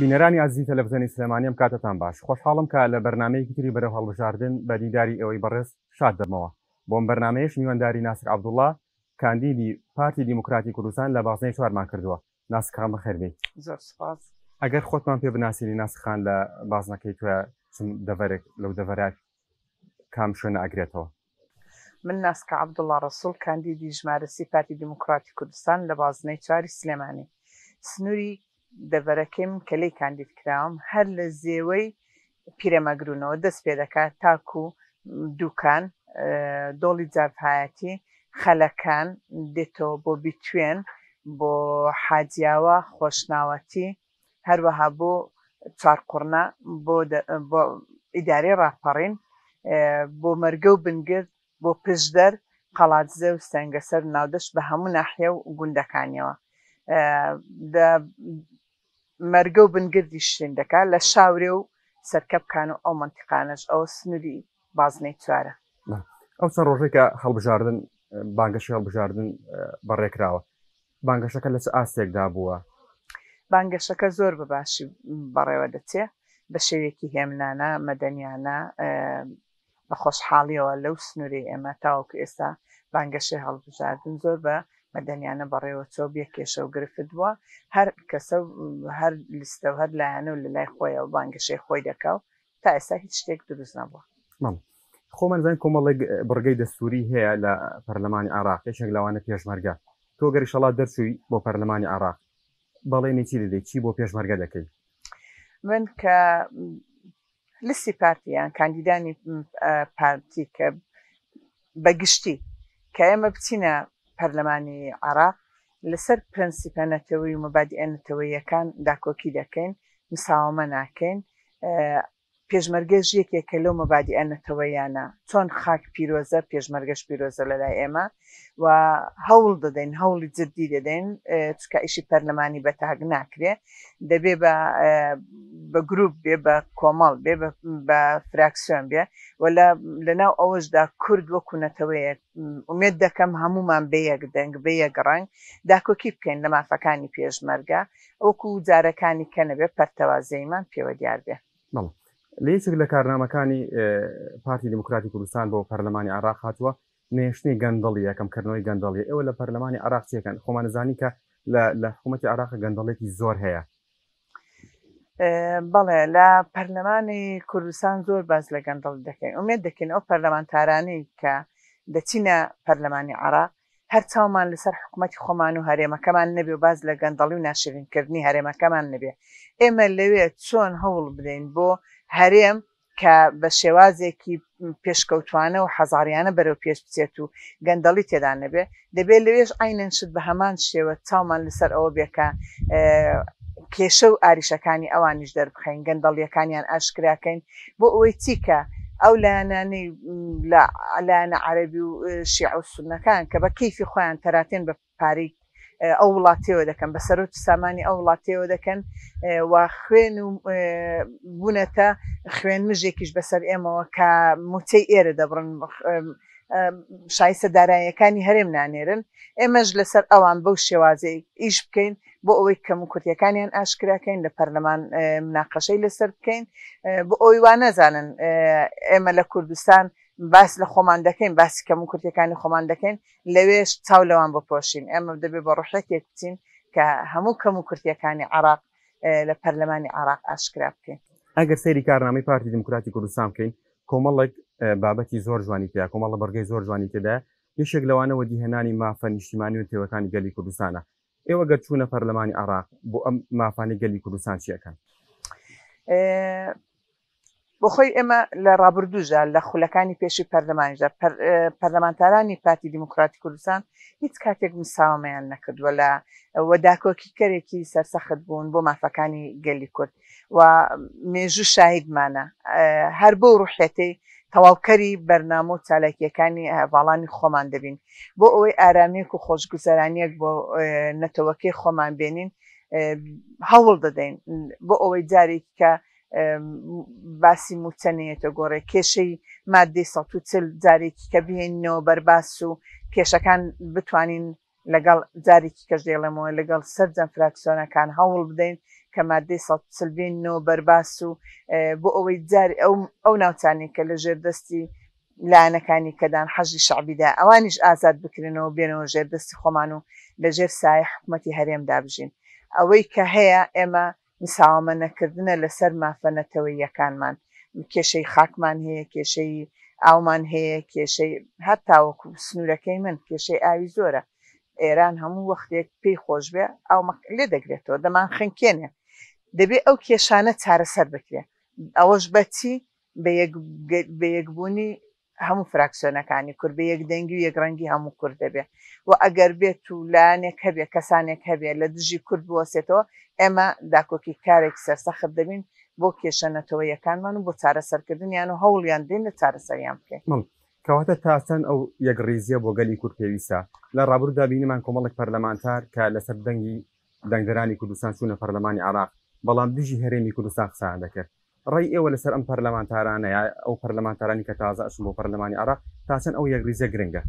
بینەرانی ئازیزی تەلەفزیۆنی سلێمانی ئەم کاتەتان باش خۆشحاڵم کە لە بەرنامەیەکی تری بەرەو هەڵبژاردن بە دیداری ئێوەی بەڕێز شاد دەبمەوە بۆم بەرنامەیەش میوانداری ناسک عەبدوڵڵا کاندیدی پارتی دیموکراتی کوردستان لە بازنەی چوارمان کردووە ناسک خان بەخێر بێی. زۆر سوپاس. ئەگەر خۆتمان پێ بناسێنی ناسک خان لە بازنەکەی تۆیا چ دەڤەرێک لەو دەڤەرە کام شوێنە ئەگرێتەوە؟ من ناسکە عەبدوڵا ڕەسوڵ کاندیدی ژمارە سی پارتی دیموکراتی کوردستان لە بازنەی چواری سلێمانی سنوری دەڤەرەکەی من کە لێی کاندید کراوم هەر لە زێوەی پیرەمەگرونەوە دەست پێدەکات تاکو دوکان، دۆڵی جاڤهایەتی، خەلەکان، دێتەوە بۆ بیتوێن، بۆ حاجیاوا، خۆشناوەتی، هەروەها بۆ چوارقوڕنە، بۆ بۆ ئیدارەی ڕاپەڕین، بۆ مەرگە و بنگرد، بۆ پشدەر، قەڵادزێ و سەنگەسەر و ناودەشت بە هەموو ناحیە و گوندەکانیەوە. لە مەرگە و بنگردیش شین دەکات، لە شاورێ و سەرکەپکان و ئەو مەنتیقانەش، ئەوە سنووری بازنەی چوارە. ئەو چەند ڕۆژەی کە هەڵبژاردن، بانگەشەی هەڵبژاردن بەڕێکراوە، بانگەشەکە لە چ ئاستێکدا بووە؟ بانگەشەکە زۆر بە باشی بەڕێوە دەچێ، بە شێوەیەکی هێمنانە، مەدەنیانە، بە خۆشحاڵیەوە لەو سنوورەی ئێمە تاوەکو ئێستا بانگەشەی هەڵبژاردن زۆر بە مەدەنیانە بەڕێوە چووە بێ کێشە و گرفت بووە، هەر کەسە و هەر لیستە و هەر لایەنە و لە لای خۆیەوە بانگەشەی خۆی دەکا و تا ئێستا هیچ شتێک دروست نەبووە. بەڵێ. خۆمان زانین کۆمەڵێک بڕگەی دەستووری هەیە لە پەرلەمانی عێراق، یەکێک لەوانە پێشمەرگە. تۆ گەر ئیشەڵا دەرچووی بۆ پەرلەمانی عێراق، بەڵێنی چی دەدەی، چی بۆ پێشمەرگە دەکەی؟ من کە لیستی پارتی یان کاندیدانی پارتی کە بە گشتی کە ئێمە بچینە پەرلەمانی عێراق لەسەر پرەنسیپە نەتەوەی و مەبادیئە نەتەوەییەکان داکۆکی دەکەین، مساوەمە ناکەین. پێشمەرگەش یەکێکە لەو مەبادیئە نەتەوەییانە. چۆن خاک پیرۆزە، پێشمەرگەش پیرۆزە لەلای ئێمە و هەوڵ دەدەین، هەوڵی جددی دەدەین، چونکە ئیشی پەرلەمانی بە تاک ناکرێ، دەبێ بە بە گروپ بێ، بە کۆمەڵ بێ، بە فراکسیۆن بێ و لەناو ئەوەشدا کورد وەکو نەتەوەیەک ئومێد دەکەم هەموومان بە یەک دەنگ، بە یەک ڕەنگ داکۆکی بکەین لە مافەکانی پێشمەرگە، وەکو جارەکانی کە نەبێ پەرتەوازەییمان پێوە دیار بێ. بەڵێ. لە یەکێک لە کارنامەکانی پارتی دیموکراتی کوردستان بۆ پەرلەمانی عێراق هاتووە، نەهێشتنی گەندەڵییە، کەمکردنەوەی گەندەڵییە. ئێوە لە پەرلەمانی عێراق چی ئەکەن؟ خۆمان ئەزانین کە لە حکوومەتی عێراق گەندەڵییەکی زۆر هەیە. بەڵێ لە پەرلەمانی کوردستان زۆر باس لە گەندەڵی دەکەین ئومێد دەکەین ئەو پەرلەمانتارانەی کە دەچینە پەرلەمانی عێراق هەر چاومان لەسەر حکومەتی خۆمان و هەرێمەکەمان نەبێ و باس لە گەندەڵی و ناشرینکردنی هەرێمەکەمان نەبێ ئێمە لەوێ چۆن هەوڵ بدەین بۆ هەرێم کە بە شێوازێکی پێشکەوتوانە و حەزاریانە بەرەو پێش بچێت و گەندەڵی تێدا نەبێ، دەبێ لەوێش عەینەن شت بە هەمان شێوە چاومان لەسەر ئەوە بێ کە کێشە و ئاریشەکانی ئەوانیش دەربخەین، گەندەڵییەکانیان ئاشکرا کەین بۆ ئەوەی چی کە ئەو لایەنانەی لە لایەنە عەرەبی و شیعە و سوننەکان کە بە کەیفی خۆیان تەراتێن بە پارەی ئەو وڵاتەوە دەکەن، بە سەرۆت و سامانی ئەو وڵاتەوە دەکەن و خوێن و بوونەتە خوێن مژێکیش بەسەر ئێمەوە کە موچەی ئێرە دەبڕن شایستە داراییەکانی هەرێم نانێرن، ئێمەش لەسەر ئەوان بەو شێوازەی ئیش بکەین بۆ ئەوەی کەموکورتیەکانیان ئاشکراکەین لە پەرلەمان مناقەشەی لەسەر بکەین بۆ ئەوەی وا نەزانن ئێمە لە کوردستان باس لە خۆمان دەکەین، باسی کەموکورتیەکانی خۆمان دەکەین، لەوێش چاو لەوان بپۆشین. ئێمە دەبێت بە ڕۆحیەتێک بچین کە هەموو کەموکورتیەکانی عێراق لە پەرلەمانی عێراق ئاشکرا بکەین. ئەگەر سەیری کارنامەی پارتی دیموکراتی کوردستان بکەین، کۆمەڵێک بابەتی زۆر جوانی تێدا، کۆمەڵە بڕگەی زۆر جوانی تێدایە، یەکێک لەوانە وەدیهێنانی مافە نیشتیمانی و نەتەوەکانی گەلی کوردستانە. ئێوە گەر چوونە پەرلەمانی عێراق بۆ ئەم مافانەی گەلی کوردستان چی ئەکەن؟ بۆ خۆی ئێمە لە ڕابردووشدا لە خولەکانی پێشووی پەرلەمانیشدا پەرلەمانتارانی پارتی دیموکراتی کوردستان هیچ کاتێک مساوەمەیان نەکردووە لە و داکۆکیکەرێکی سەرسەخت بوون بۆ مافەکانی گەلی کورد و مێژوو شاهیدمانە هەر بەو ڕوحیەتەی تەواوکەری بەرنامە و چالاکییەکانی هەڤاڵانی خۆمان دەبین بۆ ئەوەی ئارامییەک و خۆشگوزەرانییەک بۆ نەتەوەکەی خۆمان بێنین هەوڵ دەدەین بۆ ئەوەی جارێکی کە باسی مووچە نەیەتە گۆڕێ، کێشەی ماددەی 140 جارێکی کە بهێنینەوە بەرباس و کێشەکان بتوانین لەگەڵ جارێکی کەش دەیڵێمەوە لەگەڵ سەرجەم فراکسیۆنەکان هەوڵ بدەین کە مادەی 140 بێنینەوە بەرباس و بۆ ئەوەی جار ئەو ئەو ناوچانەی کە لە ژێر دەستی لایەنەکانی کەدان حەشدی شەعبیدا ئەوانیش ئازاد بکرێنەوە بێنەوە ژێر دەستی خۆمان و لە ژێر سایەی حکومەتی هەرێمدا بژین. ئەوەی کە هەیە ئێمە مساوەمە نەکردنە لەسەر مافە نەتەوەییەکانمان. کێشەی خاکمان هەیە، کێشەی ئاومان هەیە، کێشەی هەر تاوەکو سنوورەکەی من کێشەی ئاوی زۆرە. ئێران هەموو وەختێک پێی خۆش بێ ئاومە لێ دەگرێتەوە، دەمانخنکێنێ. دەبێ ئەو کێشانە چارەسەر بکرێ. ئەوەش بە چی؟ بە یەکبوونی هەموو فراکسیۆنەکانی کورد، بە یەکدەنگی و یەکڕەنگی هەموو کورد دەبێ و ئەگەر بێت و لایەنێک هەبێ، کەسانێک هەبێ لە دژی کورد بوەسێتەوە، ئێمە داکۆکیکارێکی سەرسەخت دەبین بۆ کێشە نەتەوەییەکانمان و بۆ چارەسەرکردنیان و هەوڵیان دەین لە چارەسەریان بکەین. بەڵێ. کەواتە تا چەند ئەو یەکڕیزییە بۆ گەلی کورد پێویستە؟ لە ڕابردوودا بینیمان کۆمەڵێک پەرلەمانتار کە لەسەر دەنگی دەنگدەرانی کوردستان چوونە پەرلەمانی عێراق، بەڵام دژی هەرێمی کوردستان قسەیان دەکرد. ڕای ئێوە لەسەر ئەم پەرلەمانتارانە یا ئەو پەرلەمانتارانی کە تازە ئەچن بۆ پەرلەمانی عێراق تا چەند ئەو یەکڕیزیە گرنگە؟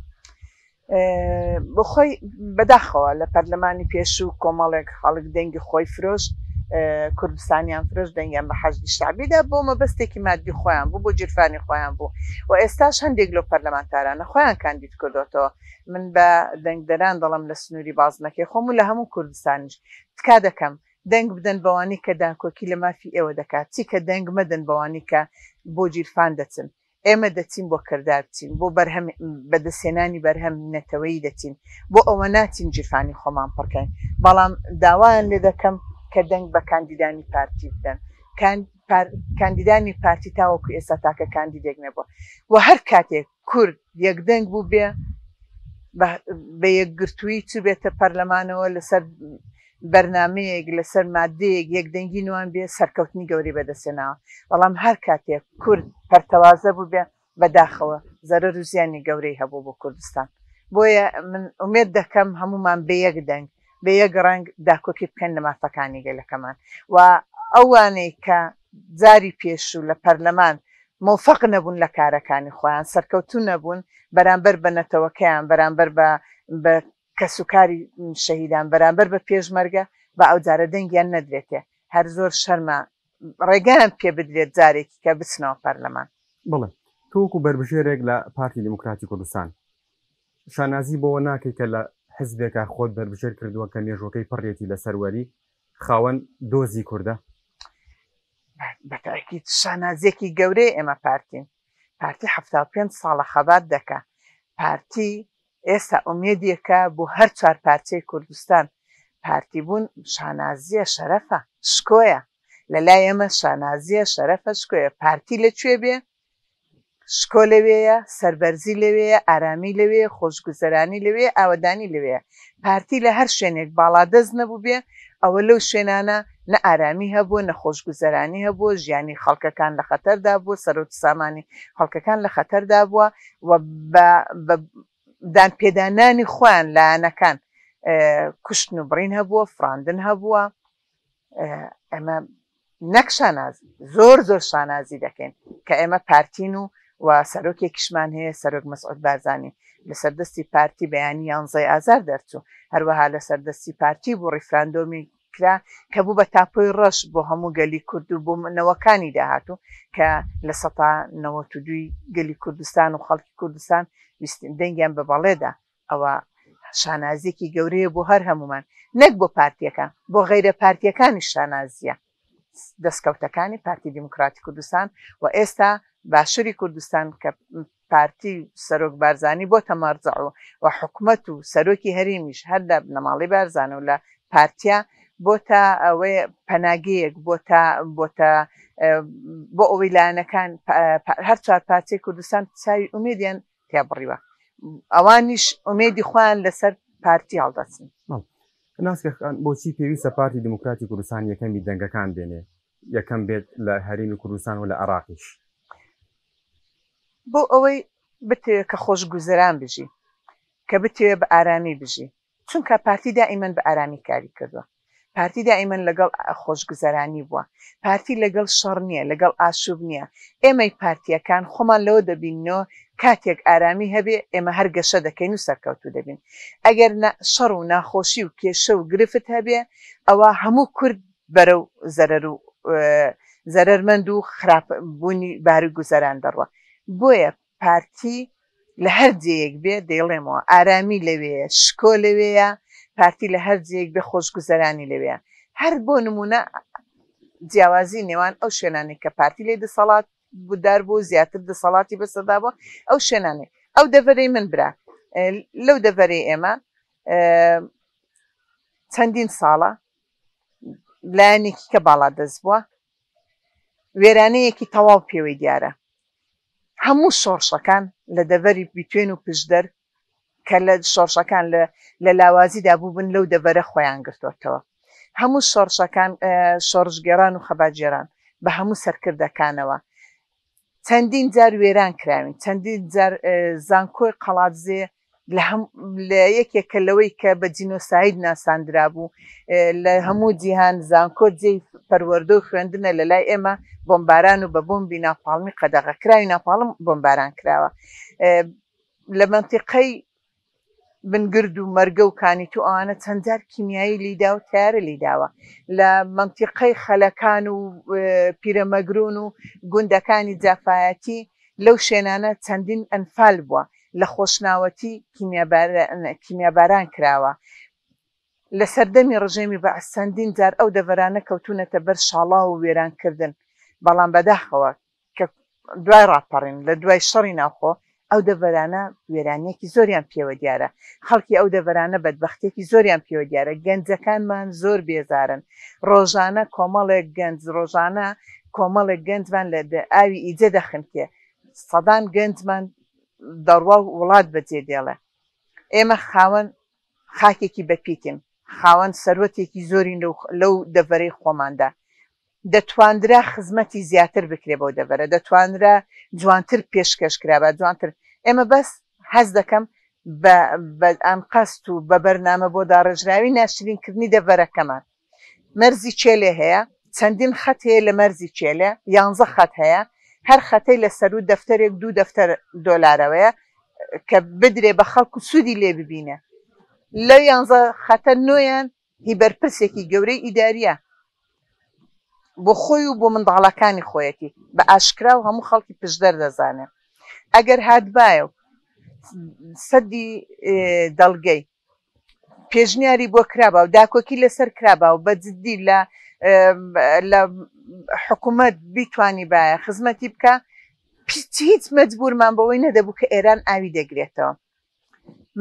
بۆخۆی بەداخەوە لە پەرلەمانی پێشوو کۆمەڵێک خەڵک دەنگی خۆی فرۆشت، کوردستانیان فرۆشت، دەنگیان بە حەشدی شەعبی دا بۆ مەبەستێکی مادی خۆیان بوو، بۆ گیرفانی خۆیان بوو و ئێستاش هەندێک لەو پەرلەمانتارانە خۆیان کاندید کردۆتەوە. من بە دەنگدەران دەڵێم لە سنووری بازنەکەی خۆم و لە هەموو کوردستانیش تکا دەکەم دەنگ بدەن بەوانەی کە داکۆکی لە مافی ئێوە دەکات، چیکە دەنگ مەدەن بەوانەی کە بۆ گیرفان دەچن. ئێمە دەچین بۆ کردار بچین، بۆ بەرهەم بەدەستهێنانی بەرهەمی نەتەوەیی دەچین، بۆ ئەوە ناچین گیرفانی خۆمان پڕکەین، بەڵام داوایان لێدەکەم کە دەنگ بە کاندیدانی پارتی بدەن. کاندیدانی پارتی تاوەکو ئێستا تاکە کاندیدێک نەبووە و هەر کاتێک کورد یەکدەنگ بووبێ، بە یەکگرتوویی چووبێتە پەرلەمانەوە لەسەر بەرنامەیەک، لەسەر ماددەیەک یەکدەنگی نوان بێ، سەرکەوتنی گەورەی بەدەستهێناوە. بەڵام هەر کاتێک کورد پەرتەوازە بووبێ، بەداخەوە زەرەر و زیانی گەورەی هەبوو بۆ کوردستان. بۆیە من ئومێد دەکەم هەموومان بە یەک دەنگ، بە یەک ڕەنگ داکۆکی بکەین لە مافەکانی گەلەکەمان و ئەوانەی کە جاری پێشوو لە پەرلەمان مۆفەق نەبوون لە کارەکانی خۆیان، سەرکەوتوو نەبوون بەرامبەر بە نەتەوەکەیان، بەرامبەر بە بە کەسوکاری شەهیدان، بەرامبەر بە پێشمەرگە، با ئەوجارە دەنگیان نەدرێتێ. هەر زۆر شەرمە ڕێگایان پێ بدرێت جارێکی کە بچنەوە پەرلەمان. بەڵێ. تۆ وەکو بەربژێرێک لە پارتی دیموکراتی کوردستان، شانازی بەوە ناکەی کە لە حزبێکا خۆت بەربژێر کردووە کە مێژووەکەی پڕیەتی لە سەروەری، خاوەن دۆزی کوردە؟ بە تاکید شانازیەکی گەورەیە ئێمە پارتین. پارتی 75 ساڵە خەبات دەکا. پارتی ئێستا ئومێدێکە بۆ هەر چوار پارچەی کوردستان. پارتی بوون شانازیە، شەرەفە، شکۆیە. لە لای ئێمە شانازیە، شەرەفە، شکۆیە. پارتی لە کوێ بێ شکۆ لەوێیە، سەربەرزی لەوێیە، ئارامی لەوێیە، خۆشگوزەرانی لەوێیە، ئاوەدانی لەوێیە. پارتی لە هەر شوێنێک باڵادەست نەبووبێ، ئەوە لەو شوێنانە نە ئارامی هەبووە، نە خۆشگوزەرانی هەبووە، ژیانی خەڵکەکان لە خەتەردا بووە، سەرۆت و سامانی خەڵکەکان لە خەتەردا بووە و بە بە دانپێدانانی خۆیان لایەنەکان کوشتن و بڕین هەبووە، فڕاندن هەبووە. ئێمە نەک شانازی زۆر زۆر شانازی دەکەین کە ئێمە پارتین و و سەرۆکێکیشمان هەیە سەرۆک مەسعود بارزانی لەسەر دەستی پارتی بەیانی یانزەی ئازار دەرچوو هەروەها لەسەر دەستی پارتی بوو ڕیفراندۆمی کرا کە بوو بە تاپۆی ڕەش بۆ هەموو گەلی کورد و بۆ نەوەکانی داهاتوو کە لە سەتا نەوەت و دووی گەلی کوردستان و خەڵکی کوردستان دەنگیان بە بەڵێدا ئەوە شانازیەکی گەورەیە بۆ هەر هەموومان نەک بۆ پارتیەکان بۆ غەیرە پارتیەکانیش شانازیە دەستکەوتەکانی پارتی دیموکراتی کوردستان و ئێستا باشوری کوردستان کە پارتی سەرۆک بارزانی بۆتە مەرجەع و و حکومەت و سەرۆکی هەرێمیش هەر لە بنەماڵەی بارزان و لە پارتیا بۆتە ئەوەی پەناگەیەک بۆتە بۆتە بۆ ئەوەی لایەنەکان هەر چوار پارچەی کوردستان چاوی ئومێدیان تێبڕیوە ئەوانیش ئومێدی خۆیان لەسەر پارتی هەڵدەچن. ناسکە خان بۆچی پێویستە پارتی دیموکراتی کوردستان یەکەمی دەنگەکان بێنێ یەکەم بێت لە هەرێمی کوردستان و لە عێراقیش؟ بۆ ئەوەی بتەوێت کە خۆشگوزەران بژی کە بتەوێت بە ئارامی بژی چونکە پارتی دائیمەن بە ئارامی کاری کردووە. پارتی دائیمەن لەگەڵ خۆشگوزەرانی بووە. پارتی لەگەڵ شەڕ نییە، لەگەڵ ئاشوب نییە. ئێمەی پارتییەکان خۆمان لەوە دەبینینەوە کاتێک ئارامی هەبێ ئێمە هەر گەشە دەکەین و سەرکەوتوو دەبین. ئەگەر شەڕ و ناخۆشی و کێشە و گرفت هەبێ ئەوا هەموو کورد. بەرەو زەرەر و زەرەرمەند و خراپ بوونی باری گوزەران دەڕوا. بۆیە پارتی لە هەر جێیەک بێ دەیڵێمەوە ئارامی لەوێیە، شکۆ لەوێیە، پارتی لە هەر جێیەک بێ خۆشگوزەرانی لەوێیە. هەر بۆ نموونە جیاوازی نێوان ئەو شوێنانەی کە پارتی لێی دەسەڵات دار بوو زیاتر دەسەڵاتی بەسەردا بووە ئەو شوێنانەی ئەو دەڤەرەی من برا لەو دەڤەرەی ئێمە چەندین ساڵە لایەنێکی کە باڵا دەست بووە وێرانەیەکی تەواو پێوەی دیارە هەموو شۆڕشەکان لە دەڤەری بیتوێن و پشدەر کە لە شۆڕشەکان لە لە لاوازیدا بووبن لەو دەڤەرە خۆیان گرتۆتەوە. هەموو شۆڕشەکان شۆڕشگێڕان و خەباتگێران بە هەموو سەرکردەکانەوە چەندین جار وێران کراوین، چەندین جار زانکۆی قەڵادزێ لە هەم لە یەکێکە لەوەی کە بە جینۆساید ناساندرابوو لە هەموو جیهان زانکۆ جێی پەروەردە و خوێندنە لە لای ئێمە بۆمباران و بە بۆمبی ناپاڵمی قەدەغەکراوی ناپاڵم بۆمباران کراوە. لە مەنتیقەی بنگرد و مەرگە و کانیتو ئەوانە چەند جار کیمیایی لیدا و تەیارە لیداوە لە مەنتیقەی خەلەکان و پیرەمەگرون و گوندەکانی جافایەتی لەو شوێنانە چەندین ئەنفال بووە لە خۆشناوەتی کیمیاباران کراوە لە سەردەمی ڕژێمی بەعس چەندین جار ئەو دەڤەرانە کەوتوونەتە بەر شاڵاو و وێرانکردن بەڵام بەداخەوە کە دوای ڕاپەڕین، لە دوای شەڕی ناوخۆ، ئەو دەڤەرانە وێرانییەکی زۆریان پێوە دیارە. خەڵکی ئەو دەڤەرانە بەدبەختییەکی زۆریان پێوە دیارە. گەنجەکانمان زۆر بێزارن. ڕۆژانە کۆمەڵێک گەنج، ڕۆژانە کۆمەڵێک گەنجمان لە ئاوی ئیجە دەخنکێ. سەدان گەنجمان دەڕوا و وڵات بەجێ دێڵێ. ئێمە خاوەن خاکێکی بەپیتین. خاوەن سەروەتێکی زۆرین لەو دەڤەرەی خۆماندا. دەتواندرا خزمەتی زیاتر بکرێ بەو دەڤەرە، دەتوانرا جوانتر پێشکەش کرابا، جوانتر، ئێمە بەس هەست دەکەم بە بە ئەنقەست و بە بەرنامە بۆ داڕێژراوی ناشرین کردنی دەڤەرەکەمان. مەرزی کێلێ هەیە، چەندین خەت هەیە لە مەرزی کێلێ، یانزە خەت هەیە، هەر خەتەی لە سەروو دەفتەرێک دوو دەفتەر دۆلارەوەیە کە بدرێ بە خەڵک و سوودی لێ ببینێ. لەو یانزە خەتە نۆیان هی بەرپرسێکی گەورەی ئیداریە بۆ خۆی و بۆ منداڵەکانی خۆیەتی بە ئاشکرا و هەموو خەڵکی پشدەر دەزانێ ئەگەر هاتبایە و سەدی دەڵگەی پێشنیاری بۆ کرابا و داکۆکی لەسەر کرابا و بە جدی لە لە حکوومەت بیتوانیبایە خزمەتی بکە هیچ مەجبورمان بەوەی نەدەبوو کە ئێران ئاوی دەگرێتەوە.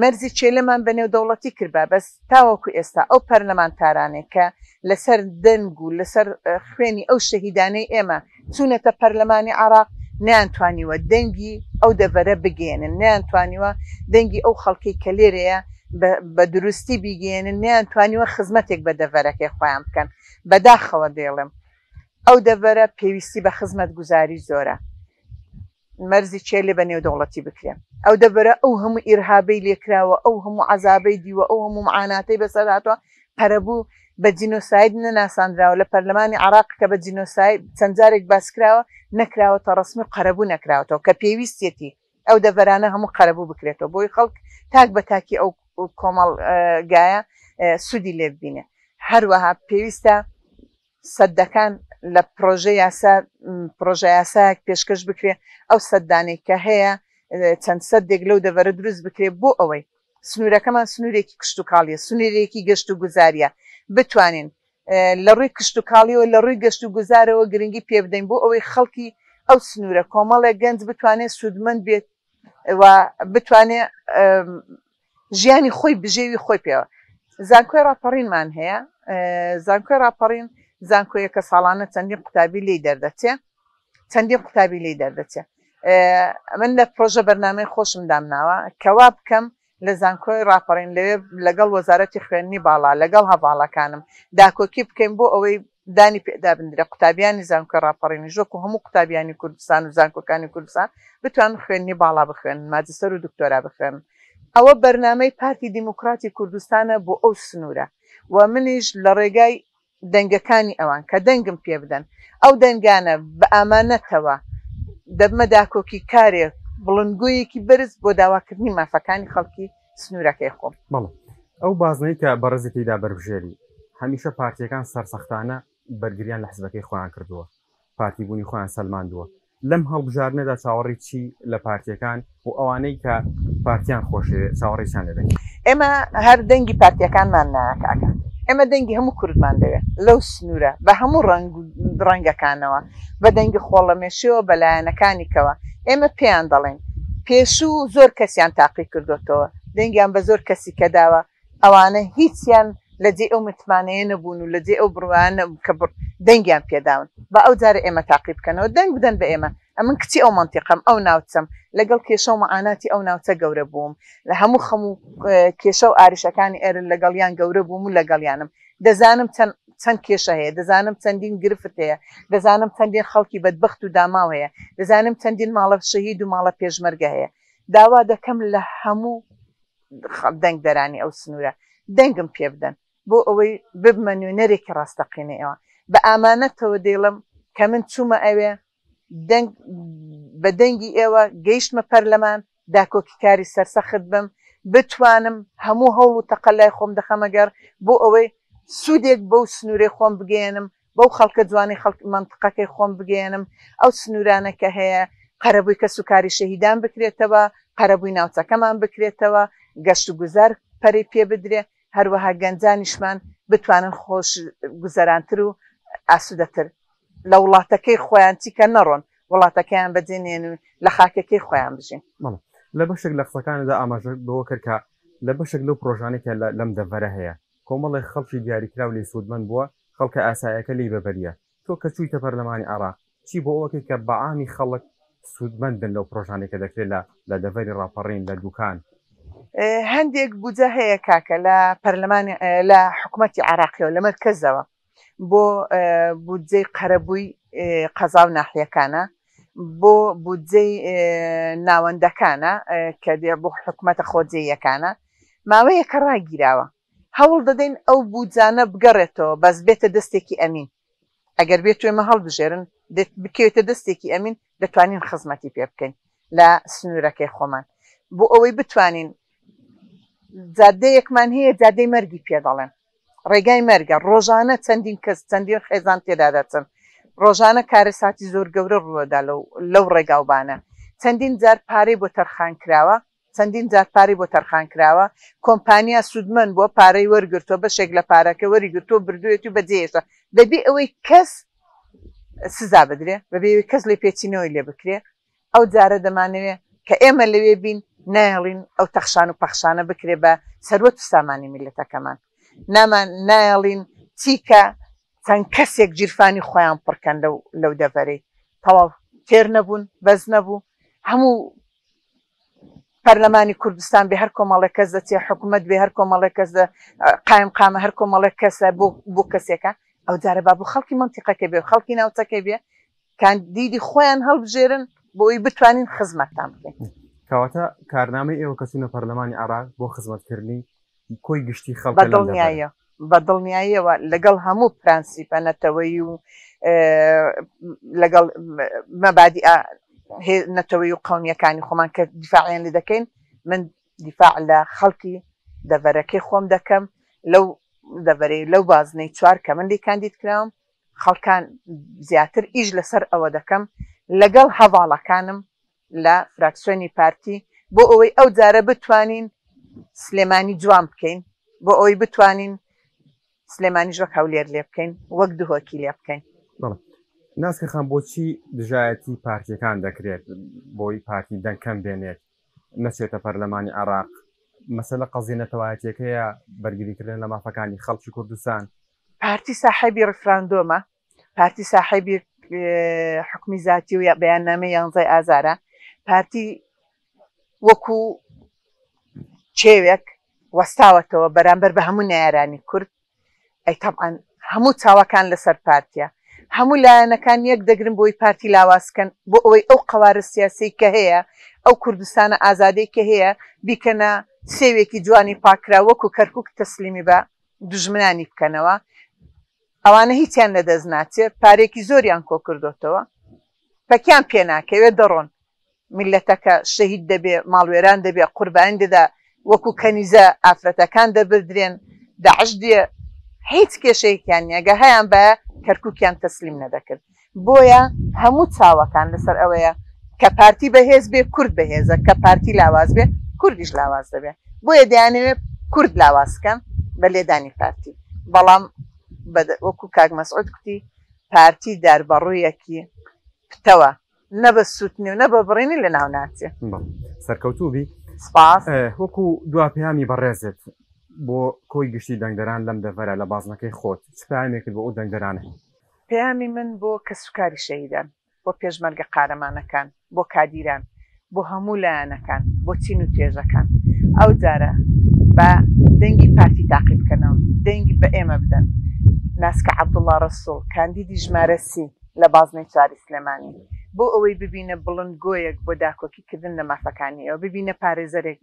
مەرزی چێلەمان بە نێودەوڵەتی کردبا، بەس تاوەکو ئێستا ئەو پەرلەمانتارانەی کە لەسەر دەنگ و لەسەر خوێنی ئەو شەهیدانەی ئێمە چوونەتە پەرلەمانی عێراق نەیانتوانیوە دەنگی ئەو دەڤەرە بگەیەنن، نەیانتوانیوە دەنگی ئەو خەڵکەی کە لێرەیە بە دروستی بیگەیەنن، نەیانتوانیوە خزمەتێک بە دەڤەرەکەی خۆیان بکەن. بەداخەوە دەیڵێم ئەو دەڤەرە پێویستی بە خزمەتگوزاری زۆرە. مەرزی چێلێ بە نێودەوڵەتی بکرێ. ئەو دەڤەرە ئەو هەموو ئیرهابەی لێکراوە، ئەو هەموو عەزابەی دیوە، ئەو هەموو معاناتەی بەسەر هاتووە، قەرەبوو بە جینۆساید نەناساندراوە، لە پەرلەمانی عێراق کە بە جینۆساید چەند جارێک باسکراوە، نەکراوەتە ڕەسمی و قەرەبوو نەکراوەتەوە، کە پێویستیەتی ئەو دەڤەرانە هەموو قەرەبوو بکرێتەوە بۆی خەڵک تاک بە تاکی ئەو کۆمەڵگایە سوودی لێ ببینێ. هەروەها پێویستە سەددەکان لە پرۆژە یاسا پرۆژە یاسایەک پێشکەش بکرێ ئەو سەددانەی کە هەیە چەند سەدێک لەو دەڤەرە دروست بکرێ بۆ ئەوەی سنوورەکەمان سنوورێکی کشتوکاڵیە سنوورێکی گەشت و گوزاریە بتوانین لە ڕووی کشتوکاڵیەوە لە ڕووی گەشت و گوزارەوە گرنگی پێ بدەین بۆ ئەوەی خەڵکی ئەو سنوورە کۆمەڵێک گەنج بتوانێت سوودمەند بێت و بتوانێ ژیانی خۆی بژێوی خۆی پێوە زانکۆی ڕاپەڕینمان هەیە زانکۆی ڕاپەڕین زانکۆیەکە ساڵانە چەندین قوتابی لی دەردەچێ چەندین قوتابی لی دەردەچێ من لە پرۆژە بەرنامەی خۆشم دامناوە کەوا بکەم لە زانکۆی ڕاپەڕین لەوێ لەگەڵ وەزارەتی خوێندنی باڵا لەگەڵ هەڤاڵەکانم داکۆکی بکەین بۆ ئەوەی دانی پێدا بندرێ قوتابیانی زانکۆی ڕاپەڕینیش وەکو هەموو قوتابیانی کوردستان و زانکۆکانی کوردستان بتوانن خوێندنی باڵا بخوێنن ماجستەر و دکتۆرا بخوێنن ئەوە بەرنامەی پارتی دیموکراتی کوردستانە بۆ ئەو سنوورە و منیش لە ڕێگای دەنگەکانی ئەوان کە دەنگم پێ بدەن ئەو دەنگانە بە ئامانەتەوە دەبمە داکۆکیکارێک بڵندگۆیەکی بەرز بۆ داواکردنی مافەکانی خەڵکی سنوورەکەی خۆم. بەڵێ ئەو بازنەی کە بەڕێزت تێیدا بەربژێری، هەمیشە پارتییەکان سەرسەختانە بەرگریان لە حزبەکەی خۆیان کردووە، پارتی بوونی خۆیان سەلماندووە. لەم هەڵبژاردنەدا چاوەڕێی چی لە پارتیەکان و ئەوانەی کە پارتیان خۆشەوێ چاوەڕێی چیان لێ دەکەی؟ ئێمە هەر دەنگی پارتیەکانمان نا کاکە، ئێمە دەنگی هەموو کوردمان دەوێ لەو سنوورە بە هەموو ڕەنگ و ڕەنگەکانەوە، بە دەنگی خۆڵەمێشیەوە بە لایەنەکانی کەوە. ئێمە پێیان دەڵێین پێشوو زۆر کەسیان تاقی کردۆتەوە، دەنگیان بە زۆر کەسی کە داوە، ئەوانە هیچیان لە جێی ئەو متمانەیە نەبوون و لە جێی ئەو بڕوایە نەبوون کە دەنگیان پێداون. با ئەو جارە ئێمە تاقی بکەنەوە، دەنگ بدەن بە ئێمە. ئەمن کچی ئەو مەنتیقەم، ئەو ناوچەم، لەگەڵ کێشە و مەعاناتی ئەو ناوچە گەورە بووم. لە هەموو خەم و کێشە و ئاریشەکانی ئێرە لەگەڵیان گەورە بووم و لەگەڵیانم. دەزانم چەند چەند کێشە هەیە، دەزانم چەندین گرفت هەیە، دەزانم چەندین خەڵکی بەدبەخت و داماو هەیە، دەزانم چەندین ماڵە شەهید و ماڵە پێشمەرگە هەیە. داوا دەکەم لە هەموو دەنگدەرانی ئەو سنوورە دەنگم پێ بدەن بۆ ئەوەی ببمە نوێنەرێکی ڕاستەقینەی ئەوان. بە ئامانەتەوە دەیڵێم کە من چوومە ئەوێ دەنگ بە دەنگی ئێوە گەیشتمە پەرلەمان، داکۆکیکاری سەرسەخت بم، بتوانم هەموو هەوڵ و تەقەلای خۆم دەخەمە گەڕ بۆ ئەوەی سوودێک بەو سنوورەی خۆم بگەیەنم، بەو خەڵکە جوانەی خەڵک مەنتقەکەی خۆم بگەیەنم، ئەو سنوورانە کە هەیە قەرەبووی کەسوکاری شەهیدان بکرێتەوە، قەرەبووی ناوچەکەمان بکرێتەوە، گەشتوگوزار پەرەی پێ بدرێ، هەروەها گەنجانیشمان بتوانن خۆش گوزەرانتر و ئاسوودەتر لە وڵاتەکەی خۆیان چیکە نەڕۆن، وڵاتەکەیان بەجێ نێن و لە خاکەکەی خۆیان بژین. بەڵێ. لە بەشێک لە قسەکانتدا ئاماژەت بەوە کرد کە لە بەشێک لەو پرۆژانەی کە لەم دەڤەرە هەیە، کۆمەڵێک خەڵکی دیاریکراو لێی سوودمەند بووە، خەڵکە ئاسایەکە لێی بەبەریە. تۆ کە چوویتە پەرلەمانی عێراق چی بۆ ئەوەکەی کە بەعامی خەڵک سوودمەند بن لەو پرۆژانەی کە دەکرێت لە لە دەڤەری ڕاپەڕین لە دوکان؟ هەندێک بودجە هەیە کاکە لە پەرلەمانی لە حکومەتی عێراقیەوە لە مەرکەزەوە بۆ بودجەی قەرەبووی قەزا و ناحیەکانە بۆ بودجەی ناوەندەکانە کە دێ بۆ حکومەتە خۆجێیەکانە ماوەیەکە ڕاگیراوە هەوڵ دەدەین ئەو بودجانە بگەڕێتەوە بەس بێتە دەستێکی ئەمین ئەگەر بێت ئێمە هەڵبژێرن بکەوێتە دەستێکی ئەمین دەتوانین خزمەتی پێ بکەین لە سنوورەکەی خۆمان بۆ ئەوەی بتوانین جادەیەکمان هەیە جادەی مەرگی پێ دەڵێن ڕێگای مەرگە ڕۆژانە چەندین کەس چەندین خێزان تێدا دەچن ڕۆژانە کارەساتی زۆر گەورە ڕووەدا لەو لەو ڕێگاوبانە چەندین جار پارەی بۆ تەرخان کراوە چەندین جار پارەی بۆ تەرخان کراوە، کۆمپانیا سوودمەند بووە، پارەی وەرگرتووە، بەشێک لە پارەکە وەریگرتووە، بردوویەتی و بەجێیهێشتووە، بەبێ ئەوەی کەس سزا بدرێ، بەبێ ئەوەی کەس لێپێچینەوەی لێ بکرێ. ئەو جارە دەمانەوێ کە ئێمە لەوێ بین، نایەڵین ئەو تەخشان و پەخشانە بکرێ بە سەروەت و سامانی میللەتەکەمان. نامان نایەڵین چیکە چەند کەسێک گیرفانی خۆیان پڕکەن لەو لەو دەڤەرەی. تەواو تێر نەبوون، بەس نەبوو، هەموو پەرلەمانی کوردستان بێ هەر کۆمەڵێک کەس دەچێ حکوومەت بێ هەر کۆمەڵێک کەس قایم قامە هەر کۆمەڵێک کەسە بۆ بۆ کەسێکە ئەو جارە با بۆ خەڵکی منتیقەکە بێ خەڵکی ناوچەکە بێ کاندیدی خۆیان هەڵبژێرن بۆی بتوانین خزمەتتان بکەین. کەواتە کارنامەی ئێوە کە چوونە پەرلەمانی عێراق بۆ خزمەتکردنی کۆی گشتی خەڵکە لەم دەڤەرە. بە دڵنیاییەوە لەگەڵ هەموو پرەنسیپە نەتەوەیی و لەگەڵ مەبادیئە نەتەوەیی و قەومییەکانی خۆمان کە دیفاعیان لێ دەکەین، من دیفاع لە خەڵکی دەڤەرەکەی خۆم دەکەم، لەو دەڤەرەی لەو بازنەی چوار کە من لێی کاندید کراوم، خەڵکان زیاتر ئیش لەسەر ئەوە دەکەم لەگەڵ هەڤاڵەکانم لە فراکسیۆنی پارتی بۆ ئەوەی ئەو جارە بتوانین سلێمانی جوان بکەین، بۆ ئەوەی بتوانین سلێمانیش وەک هەولێر لێ بکەین، وەک دهۆکی لێ بکەین. بەڵێ ناسکە خان بۆچی دژایەتی پارتیەکان دەکرێت بۆی پارتی دەنگ کەم بێنێت نەچێتە پەرلەمانی عێراق مەسەلە قەزیە نەتەوایەتیەکەیە بەرگریکردن لە مافەکانی خەڵکی کوردستان. پارتی ساحێبی ڕیفراندۆمە، پارتی ساحێبی حوکمی زاتی و بەیاننامەی یانزەی ئازارە، پارتی وەکو کێوێک وەستاوەتەوە بەرامبەر بە هەموو نەیارانی کورد، ئەی تەبعەن هەموو چاوەکان لەسەر پارتیە، هەموو لایەنەکان یەک دەگرن بۆی پارتی لاواز کەن، بۆ ئەوەی ئەو قەوارە سیاسیەی کە هەیە، ئەو کوردستانە ئازادەی کە هەیە بیکەنە سێوێکی جوانی پاککراو وەکو کەرکوک تەسلیمی بە دوژمنانی بکەنەوە. ئەوانە هیچیان لەدەست ناچێ، پارەیەکی زۆریان کۆکردۆتەوە، پەکیان پێناکەوێ دەڕۆن، میللەتەکە شەهید دەبێ، ماڵوێران دەبێ، قوربانی دەدا، وەکو کەنیزە ئافرەتەکان دەبردرێن، داعش دێ، هیچ کێشەیەکیان نیە، گەر هەیانبایە کەرکوکیان تەسلیم نەدەکرد. بۆیە هەموو چاوەکان لەسەر ئەوەیە کە پارتی بەهێز بێ کورد بەهێزە، کە پارتی لاواز بێ کوردیش لاواز دەبێ. بۆیە دەیانەوێ کورد لاواز کەن بە لێدانی پارتی. بەڵام وەکو کاک مەسعود کوتی پارتی داربەڕوویەکی پتەوە نە بە سووتنی و نە بە بڕینی لە ناو ناچێ. سەرکەوتوو بی. سپاس. وەکو دوا پەیامی بەڕێزت بۆ کۆی گشتی دەنگدەران لەم دەڤەرە لە بازنەکەی خۆت چ پەیامێکت بۆ ئەو دەنگدەرانە هەیە؟ پەیامی من بۆ کەسوکاری شەهیدان، بۆ پێشمەرگە قارەمانەکان، بۆ کادیران، بۆ هەموو لایەنەکان، بۆ چین و توێژەکان، ئەو جارە با دەنگی پارتی تاقی بکەنەوە، دەنگ بە ئێمە بدەن. ناسکە عەبدوڵا ڕەسوڵ، کاندیدی ژمارە سی لە بازنەی چواری سلێمانی، بۆ ئەوەی ببینە بڵندگۆیەک بۆ داکۆکی کردن لە مافەکانی ئێوە، ببینە پارێزەرێک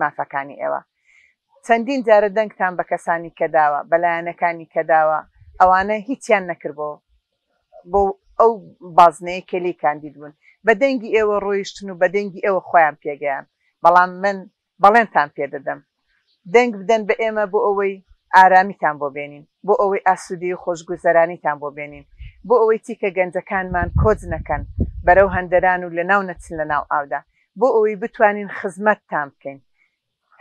مافەکانی ئێوە. چەندین جارە دەنگتان بە کەسانی کە داوە، بە لایەنەکانی کە داوە، ئەوانە هیچیان نەکرد بۆ بۆ ئەو بازنەیە کە لێی کاندید بوون. بە دەنگی ئێوە ڕۆیشتن و بە دەنگی ئێوە خۆیان پێگەیان. بەڵام من بەڵێنتان پێ دەدەم دەنگ بدەن بە ئێمە بۆ ئەوەی ئارامیتان بۆ بێنین، بۆ ئەوەی ئاسوودەیی و خۆشگوزەرانیتان بۆ بێنین، بۆ ئەوەی چیکە گەنجەکانمان کۆچ نەکەن بەرەو هەندەران و لەناو نەچن لەناو ئاودا، بۆ ئەوەی بتوانین خزمەتتان بکەین.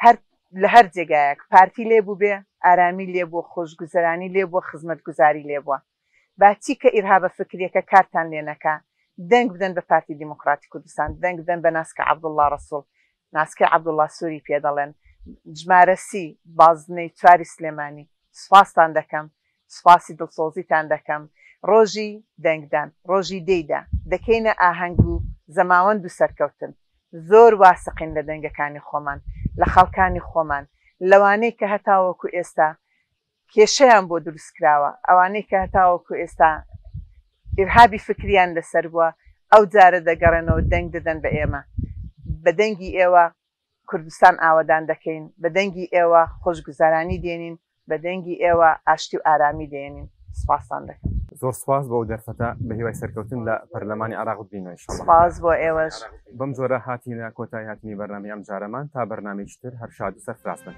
هەر لە هەر جێگایەک پارتی لێ بووبێ ئارامی لێ بووە، خۆشگوزەرانی لێ بووە، خزمەتگوزاری لێ بووە. با چیکە ئیرهابە فکریەکە کارتان لێ نەکا، دەنگ بدەن بە پارتی دیموکراتی کوردستان، دەنگ بدەن بە ناسکە عەبدوڵڵا ڕەسوڵ، ناسکەی عەبدوڵڵا سوری پێ دەڵێن، ژمارە سی، بازنەی چواری سلێمانی. سوپاستان دەکەم، سوپاسی دڵسۆزیتان دەکەم. ڕۆژی دەنگدان، ڕۆژی دەیدا، دەکەینە ئاهەنگ و زەماوەند و سەرکەوتن. زۆر واسقین لە دەنگەکانی خۆمان، لە خەڵکانی خۆمان، لەوانەی کە هەتاوەکو ئێستا کێشەیان بۆ دروست کراوە، ئەوانەی کە هەتاوەکو ئێستا ئیرهابی فکریان لەسەر بووە، ئەو جارە دەگەڕێنەوە دەنگ دەدەن بە ئێمە. بە دەنگی ئێوە کوردستان ئاوەدان دەکەین، بە دەنگی ئێوە خۆشگوزەرانی دێنین، بە دەنگی ئێوە ئاشتی و ئارامی دێنین. سوپاستان دەکەم. زۆر سوپاس بۆ ئەو دەرفەتە، بە هیوای سەرکەوتن لە پەرلەمانی عێراق ببینەوە ان شاء اللە. سوپاس بۆ ئێوەش. بەم جۆرە هاتینە کۆتایی هاتنی بەرنامەی ئەمجارەمان، تا بەرنامەیەکی تر هەر شاد و سەرفراز بن.